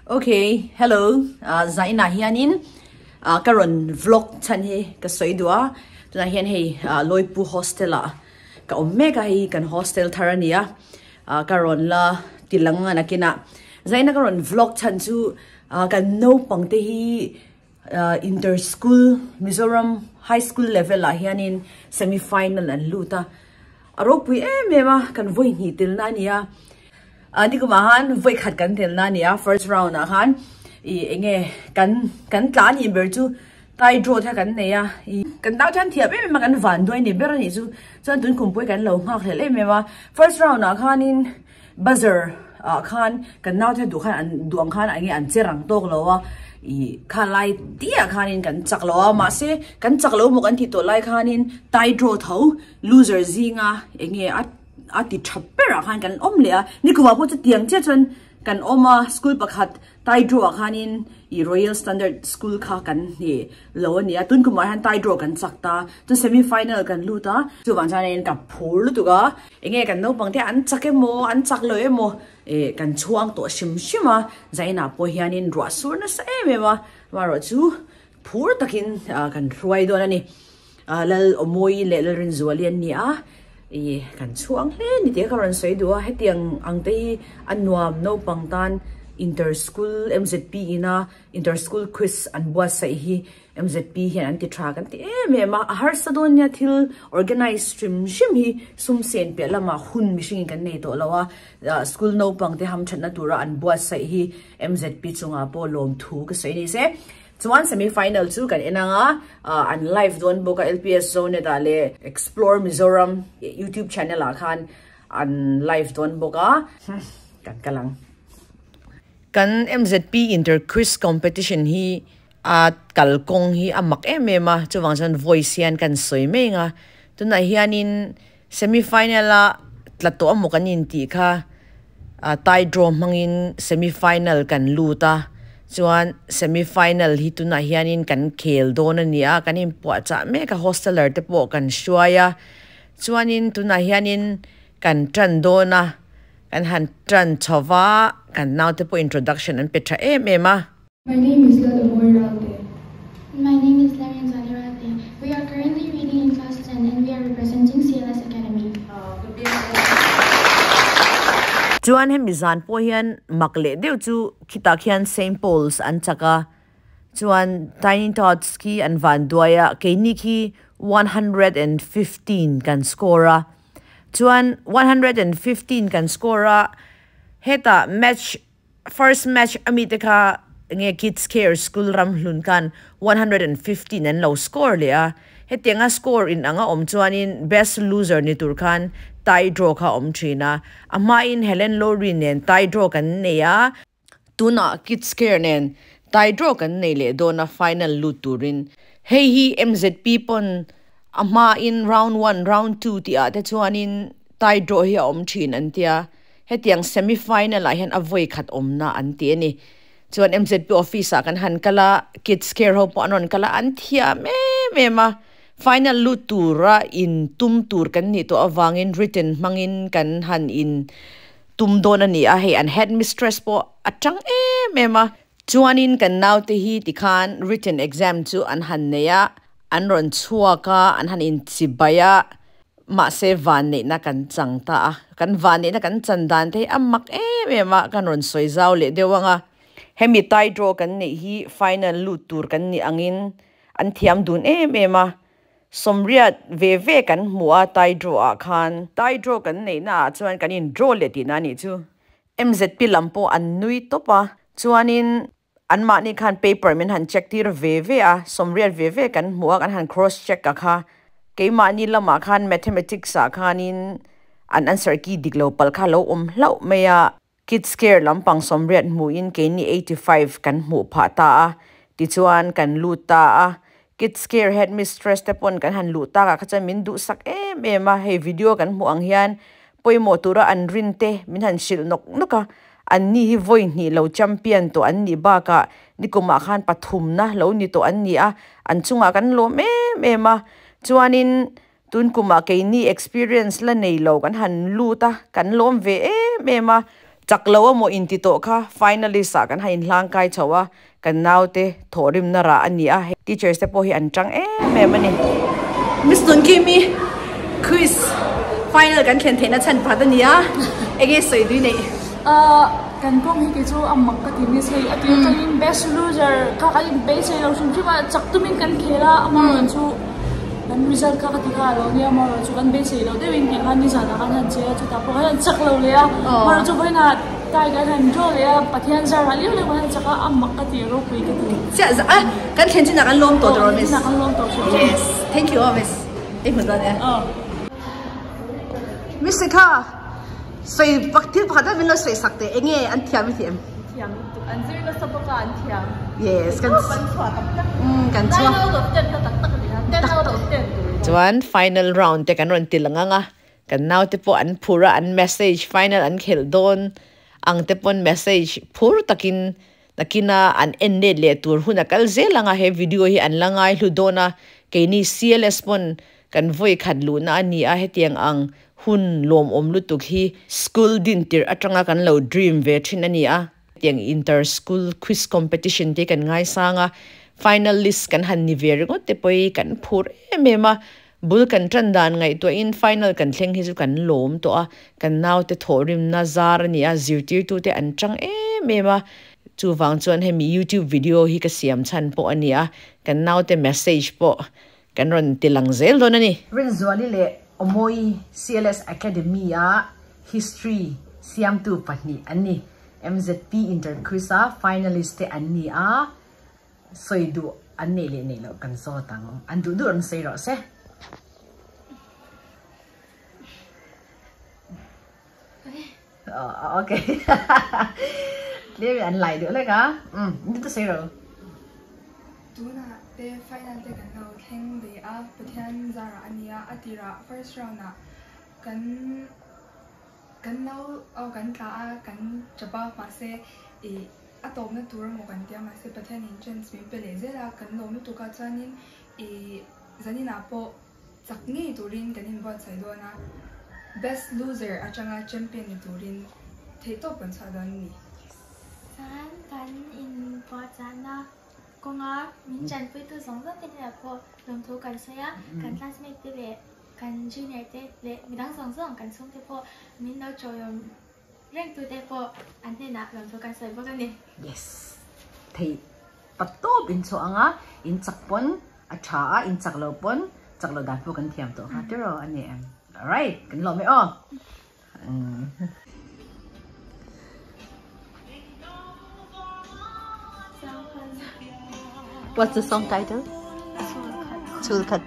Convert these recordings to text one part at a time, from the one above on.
Okay, hello. Zainah hianin ka rawn vlog chhan hi ka sawi duh a. Tunah hian hei Lawipu hostel ah ka awm mek a, hei kan hostel thar a ni a. Ka rawn la ti lang a nakinah. Zainah ka rawn vlog chhan chu kan naupang te hi inter school Mizoram high school level ah hianin semi final an lut a. A ropui em em a, kan vawi hnih telna a ni a. Ni kumah khan vawi khat kan telna a ni a, first round ah khan ih eng nge kan kan tla a nih ber chu tie draw te kan nei a. Ih kan tang chuan thiam em em a, kan van duai ni ber a nih chu. Chuan tun kum pawh hi kan lo nghak hlel em em a. First round ah khanin buzzer ah khan kan naute duh khan an duh ang khan eng nge an che rang tawk lo a. Ih kha lai tih ah khanin kan chak lo a, mahse kan chak lo maw kan tih tawh lai khanin tie draw tho loser zinga eng nge a a ti tha berah khan kan awm leh a, nikumah pawh chutiang chiah chuan kan awm a, school pakhat tie draw ah khanin ih Royal Standard School kha kan hne lo a ni a, tun kumah hian tie draw kan chak ta, chuan semi final kan lut a, chuvang chuanin ka phur lutuk a, eng nge kan naupang te an chak emaw an chak lo emaw ih kan chhuang tawh hrim hrim a, Zainah pawh hianin ruah sur nasa em em a, amaherawhchu phur takin kan hruai dawn a ni. Lal Awmawi leh Lal Rinzuali an ni a, ih kan chhuang hle ni tih ka rawn sawi duh a, hetiang ang te hi a nuam naupang tan inter school MZP ina inter school quiz an buatsaih hi MZP hian an ti tha kan ti em em a, a harsa dawn nia thil organize hrim hrim hi sum sen piah lamah hun mihringin kan nei tawh lo a, school naupang te hamthatna tura an buatsaih hi MZP chungah pawh lawmthu ka sawi ni se. Chuan semi final chu kan en ang a, an live dawn bawk a LPS Zonet ah leh Explore Mizoram YouTube channel ah khan an live dawn bawk a, kan kal ang. Kan MZP Inter Quiz Competition hi a kalkawng hi a mak em em a, chuvang chuan voice hian kan sawi mai ang a, tunah hianin semi final a tla tawh amaw kan intih kha tie draw hmangin semi final kan lut a chuan semi final hi tunah hianin kan khel dawn a ni a kan inpuahchah mek a hosteler te pawh kan hruai a chuanin tunah hianin kan tan dawn a kan han tan chho va kan naute pawh introduction an pe tha em em a. My name is Lalamoy Ralte. My name is Larian Ralte. We are currently reading in class 10 and we are representing CLS Academy. Chuan hemi zan pawh hian mak leh deuh chu khitah khian Saint Paul's an chak a, chuan Tiny Tots khi an van duai a, keini khi 115 kan score a, chuan 115 kan score a, hetah match First match ami te kha nge Kids Care School Ramhlun khan 115 an lo score leh a, hetianga score in anga awm chuanin best loser ni tur khan tie draw kha awm thin a, a hmain Helen Lowry nen tie draw kan nei a, tunah Kids Care nen tie draw kan nei leh dawn a final lut turin. Hei hi MZP pawn a hmain round one, round two tih ah te chuanin tie draw hi a awm thin an tia. Hetiang semi final ah hian a vawi khat awmna an ti a ni. Chuan MZP office ah kan han kal a, kids care ho pawh an rawn kal a, an thiam em em a. Final lut tura in tum tur kan nih tawh avangin written hmangin kan han in tum dawn a ni a, hei an headmistress pawh a tang em em a. Chuanin kan naute hi tikhan written exam chu an han nei a, an rawn chhuak a, an han inchibai a. Mahse vanneihna kan chang ta a, kan vanneihna kan chan dan te hi a mak em em a, kan rawn sawi zau leh deuh ang a. Hemi tie draw kan neih hi final lut tur kan nih angin an thiam dun em em a, sawmriat ve ve kan hmu a tie draw ah khan. Tie draw kan neihna ah chuan kan in draw leh tihna a nih chu. MZP lam pawh an nui tawp a, chuanin Anmahni khan paper min han check tir ve ve a, sawmriat ve ve kan hmu a, kan han cross check a kha. Keimahni lamah khan mathematics ah khanin an answer key dik lo palh kha lo awm hlauh mai a. Kids care lampang sawmriat hmuhin keini 85 kan hmuh phah ta a, tichuan kan lut ta a. Kids care headmistress te pawn kan han luh takah kha chuan min duhsak em em a, hei video kan hmuh ang hian pawimawh tura an rin te min han hrilh nawk nawk a. Anni hi vawi hnih lo champion tawh an nih bakah nikumah khan pathumna lo ni tawh an ni a, an chungah kan lawm em em a. Chuanin tun kumah keini experience la nei lo kan han lut a, kan lawm ve em em a. Chak lo emaw inti tawh kha finalist ah kan han inhlangkai chho a, kan naute thawhrimna rah a ni a, teachers te pawh hi an tang em em a ni. Miss Tunkimi quiz final kan thlen theihna chhan pakhat a ni a, enge sawi tui neih? Ahh kan kawng hi kei chu a mak ka ti miss hei a tir atangin best loser kha kan inbeisei lo hrim hrim a, chak tumin kan khel a, amaherawhchu chu kan result kha ka ti kha a lo nia amaherawhchu chu kan beisei loh deuhin tih khan nizanah khan han che a, chutah pawh khan han chak lo leh a, amaherawhchu chu vawiinah Tai kan han draw leh a, Pathian zar ah liau liau kan han chak a, a mak ka ti, a ropui ka ti. Chiah zah a, kan thlen chinah kan lawm tawh tawh Miss. Kan lawm tawh tawh. Yes, thank you aw Miss. Ei hmun dawn e. Miss Sikha, sawi pak thil pakhat min lo sawi sak teh, enge an thiam i thiam? Thiam lutuk, an zir nasa bawk a an thiam. Yes, kan kan chhuah tak tak. Kan chhuah. 9 out of 10 kha tak tak a ni a, 10 out of 10 tur. Chuan final round te kan rawn ti lang ang a, Kan naute pawh an phur a, an message final an khelh dawn ang te pawn message phur takin nakina an en let leh tur hun a kal zel ang a, he video hi an la ngai hlu dawn a, keini CLS pawn kan vawi khat luhna a ni a, hetiang ang hun lawmawm lutuk hi school din tirh atanga kan lo dream ve thin a ni a, hetiang inter school quiz competition te kan ngaisang a, finalist kan han ni ve ringawt te pawh hi kan phur em em a, Bul kan tan dan ngaihtuahin final kan thleng hi chu kan lawm tawh a, kan naute thawhrimna zar a ni a, zirtirtute an tang em em a, chuvang chuan hemi youtube video hi ka siam chhan pawh a ni a, kan naute message pawh kan rawn ti lang zel dawn a ni. Rinzuali leh Awmawi CLS Academy-a History siamtu pahnih an ni. MZP Inter-Quiz-a finalist te an ni a. Sawi duh an neih leh neih loh kan zawt ang. An duh duh an sawi rawh se. Okay. Tlem in an lai deuh hlek a. Umm, ni ta sawi rawh. Tunah te final te kan lo thleng ve a, Pathian zarah a nia, a tirah first round ah kan kan lo aw kan tla a, kan tap a, mahse ih A tawpna tur emaw kan tia mahse Pathianin chance min pe leh zel a, kan lawm lutuk a chuanin ih zaninah pawh chak ngei turin kan inbuatsaih dawn a, best loser atanga champion ni turin theihtawp kan chhuah dawn a ni. Chuan kan inbuatchahna kawnga min tanpuitu zawng zawng te hnenah pawh lawmthu kan sawi a, kan classmate te leh kan junior te leh midang zawng zawng kan chhungte pawh min lo chawiawm Reng tute pawh an hnenah lawmthu kan sawi bawk a ni. Yes. Thei pat tawp in chhuah ang a, in chak pawn a tha a, in chak lo pawn chak lo dan pawh kan thiam tawh kha tiraw a ni em. Alright, kan lawm e aw. What's the song title? Chul khat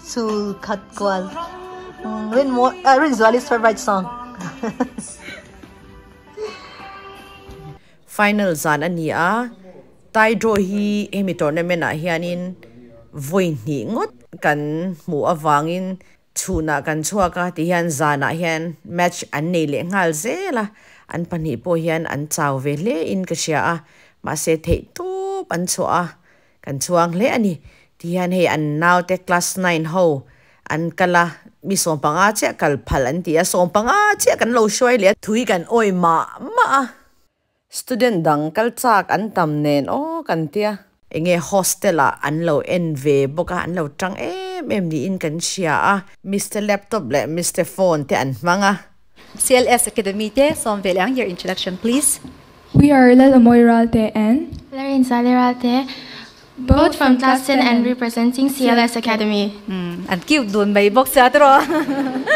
Chul khat kual. Rin mo Rin Zuali's favorite song. Final zan a ni a, tie draw hi hemi tournament ah hianin vawi hnih ngawt kan hmuh avangin Chhunah kan chhuak a ti hian zanah hian match an nei leh nghal zel a, an pahnih pawh hian an chau ve hle in ka hria a, mahse theih tawp an chhuah a, kan chhuang hle a ni. Ti hian hei an naute class nine ho an kal a, mi sawmpanga chiah kal phal an ti a, sawmpanga chiah kan lo hruai leh a, thui kan awi mah mah a. Student dang kal chak an tam nen aw kan tia. Enge hostel ah an lo en ve bawk a, an lo tang em em niin kan hria a. Mister Laptop leh Mister Phone te an hmang a. CLS Academy te sawm ve leh ang, your introduction please. We are Lalamoy Ralte and. Larin Zali Ralte, both from class 10 and representing CLS Academy. An cute dun mai bawk sia tiraw.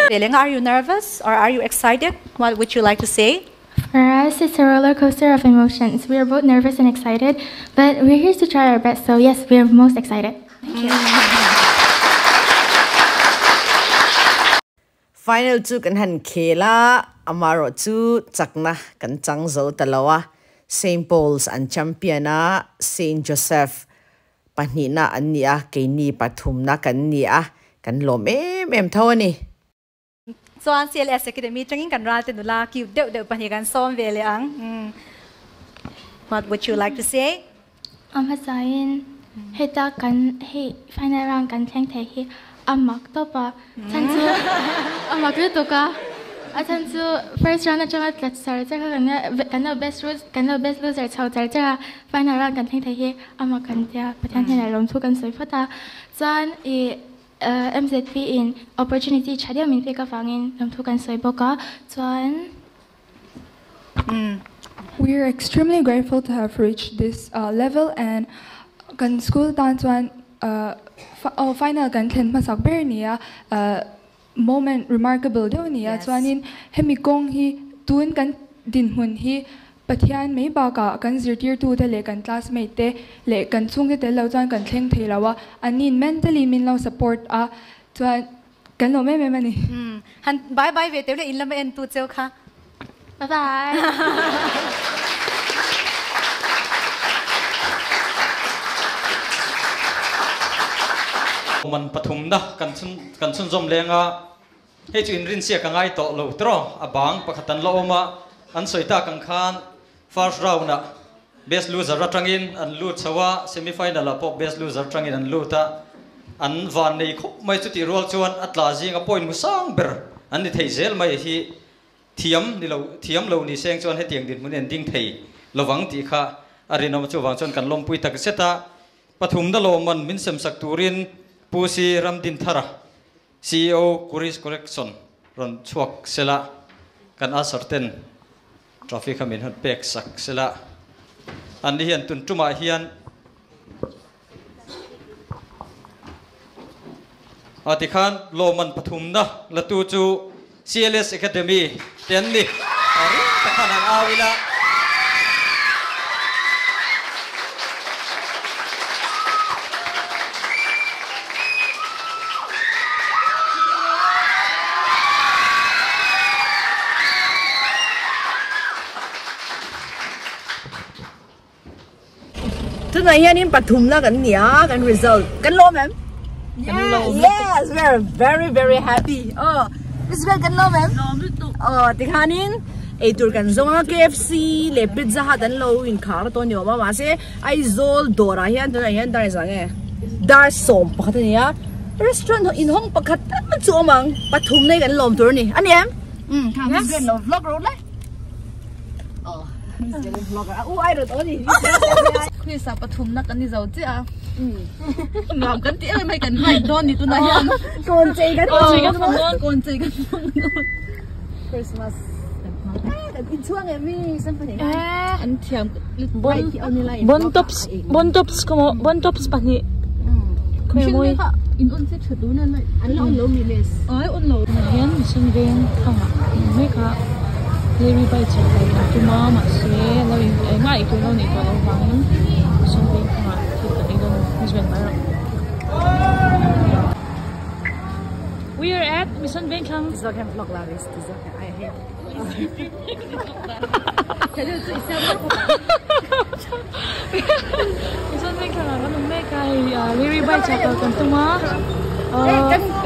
Ve leh ang, are you nervous or are you excited? What would you like to say? For us, it's a roller coaster of emotions. We are both nervous and excited, but we're here to try our best, so yes, we are most excited. Thank you. Final chu kan han khel a, amaherawh chu chakna kan chang zo ta lo a, Saint Paul's an champion a, Saint Joseph pahnihna an ni a, keini pathumna kan ni a, kan lawm em em tho a ni. Chuan CLS Academy tangin kan ral te nula cute deuh deuh pahnih kan sawm ve leh ang. What would you like to say? A hmasain heta kan hei final round kan thleng thei hi a mak tawp a, chhan chu a mak lutuk a. A chhan chu first round atanga tla char char kha kan nia kan lo best ru kan lo best loser chho char char a final round kan thleng thei hi amah kan tia Pathian hnenah lawmthu kan sawi phawt a chuan ih MZP in opportunity tha deuh min pek avangin lawmthu kan sawi bawk a chuan We are extremely grateful to have reached this level and kan school tan chuan final kan thlen hmasak ber nia moment remarkable deuh nia chuanin hemi kawng hi tun kan dinhmun hi Pathian mai bakah kan zirtirtute leh kan classmate te leh kan chhungte tel lo chuan kan thleng thei lo a, annin mentally min lo support a chuan Kan lawm em em a ni. Han bye bye ve teuh le in lama en tu cheu kha. Bye bye. Man pathumna kan chhun kan chhunzawm leng a, hei chu inrinsiak a ngai tawh lo tiraw, a bang pakhat an la awm a, an sawi tak ang khan first round ah Best loser atangin an lut chho a, semi final ah pawh best loser atangin an lut a, an van nei khawp mai chutih rual chuan a tla zinga point hmu sang ber an ni thei zel mai hi thiam ni lo thiam lo ni seng chuan hetiang dinhmun hi an ding thei lovang tih kha a rinawm a chuvang chuan kan lawmpui tak zet a, pathumna lawmman min semsak turin Pu Si Ramdinthara CEO Kuris Collection rawn chhuak sela kan usher ten trophy kha min han pek sak sela an ni hian tun tumah hian a tikhan lawmman pathumna la tu chu CLS Academy te an ni a ring tak khan han au ila. Tunah hianin pathumna kan ni a, kan result kan lawm em? Yes, we are very very happy. Oh, Miss Bell kan lawm em? Lawm lutuk. Oh, tikhanin eitur kan zawng a KFC leh Pizza Hut an lo inkhar tawh ni awm a, mahse Aizawl dawrah hian tunah hian dar engzah nge? Dar 11 a ni a, restaurant inhawng pakhat tal chu awm ang, pathumna hi kan lawm tur a ni, a ni em? Miss Bell lo vlog ro le. Quiz ah pathum na kan ni zo chiah a. Nuam kan ti em em kan hmai dawn ni tunah hian. Kawn chei kan hmang dawn. Kawn chei kan hmang dawn. Christmas kan hmang. Kan inchhuang em mi symphony. An thiam Bon tops bon tops ka maw bon tops pahnih khawi mawi in on che tha tun a an la on lo mi miss. Ai on lo. Tunah hian mihring veng thangah an awm mek a Larry bike chhawk kai kan tum a mahse lo in engmah ei tur lo neih tawh loh vangin mihring veng thangah thil kan ei dawn a ni hmeichhe mai rawh. We are at Mission Vengthlang. Ti zawk hian vlog la miss ti zawk hian ai hei. Mission Vengthlang ah kan awm mek a hei Larry bike chhawk kai kan tum a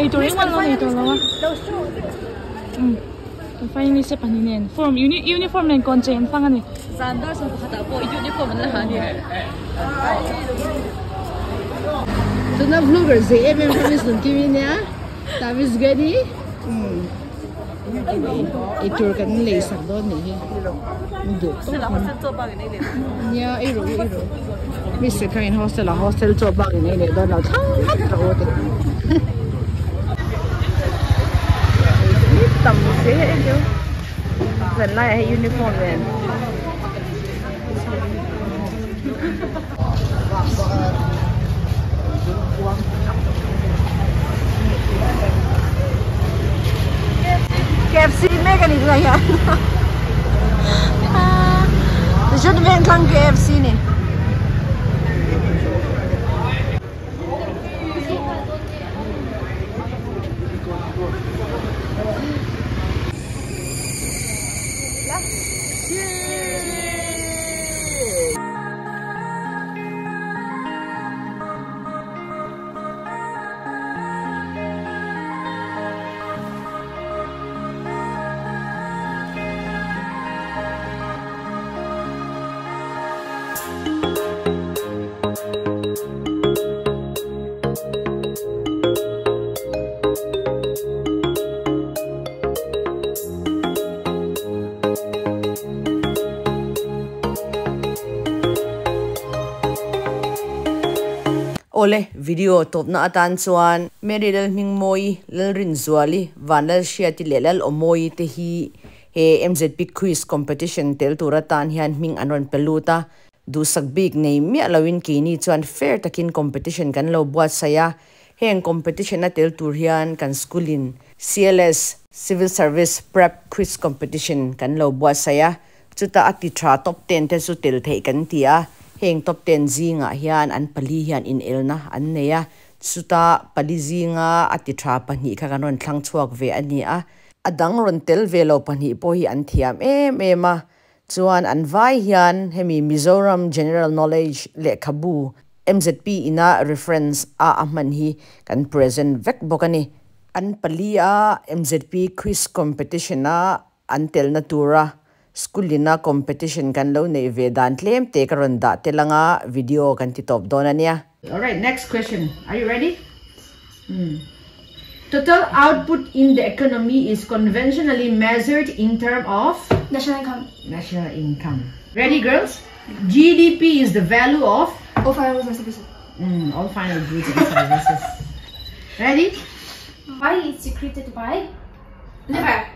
ei tur engmah lo nei tawh lo a. Finally se pahnih nen form uniform nen kawn chei an fang a ni. Zan dar 11 ah pawh uniform an la ha a ni. Tuna vlogger zei em em kha miss Nunkim i nia tah miss Gwen-i eitur kan lei sak dawn nih hi duh tawp nia ei rawh u ei rawh u miss kha in hostel ah hostel chaw bak in ei leh dawn lo thlang vat rawh u a ti. Tam se e deuh zan laiah hei uniform nen KFC mek a ni tunah hian tichuan vengthlang KFC ni. Awle, video tawpna atan chuan Mary Lalhmingmawii, Lalrinzuali, Vanlalhriati leh Lalawmawii te hi he MZP Quiz Competition tel tur atan hian hming an rawn pe lut a. Duhsak bik nei miah loin keini chuan fair takin competition kan lo buatsaih a. Heng competition a tel tur hian kan school in CLS, Civil Service Prep Quiz Competition kan lo buatsaih a. Chuta a ti tha top ten te chu tel theih kan ti a, heng top ten zingah hian an pali hian inelna an nei a, chuta pali zinga a ti tha pahnih kha kan rawn thlang chhuak ve a ni a. A dang rawn tel ve lo pahnih pawh hi an thiam em em a, chuan an vai hian hemi Mizoram General Knowledge lehkhabu MZP ina reference a a hman hi kan present vek bawk a ni. An pali a MZP Quiz Competition a An telna tura school ina competition kan lo neih ve dan tlem te ka rawn dah tel anga video kan ti tawp dawn a nia. Alright, next question. Are you ready? Hmm. Total output in the economy is conventionally measured in term of national income. National income. Ready, girls? GDP is the value of all final goods and services. All final goods and services. Ready? Bile is secreted by liver.